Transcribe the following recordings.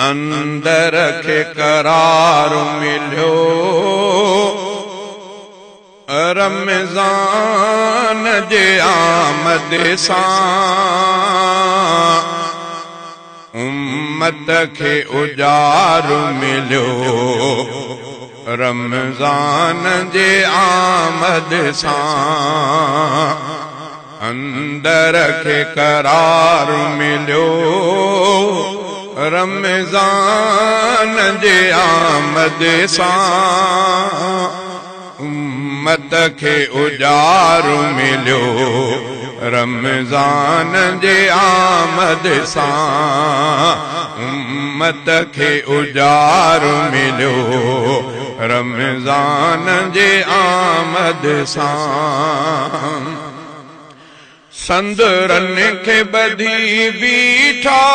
اندر کي قرار مليو رمضان جي آمد سان. امت کي اجار مليو رمضان جي آمد سان. اندر کي قرار مليو رمضان جي آمد سان. امت کي اجار مليو رمضان جي آمد سان. امت کي اجار مليو رمضان جي آمد سان. سندرن کي ٻڌي بيٺا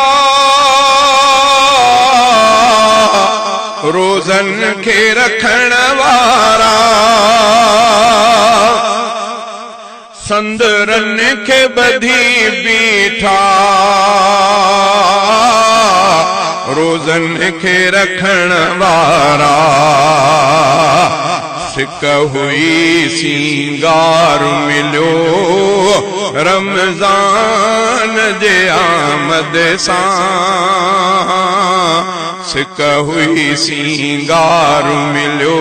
روزن کي رکڻ وارا. سندرن کي ٻڌي بيٺا روزن کي رکڻ وارا. سڪ هئي سينگار مليو رمضان جي آمد سان. سڪ هئي سينگار مليو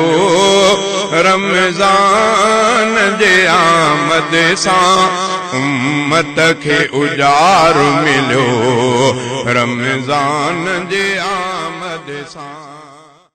رمضان جي آمد سان. امت کي اجار مليو رمضان جي آمد سان.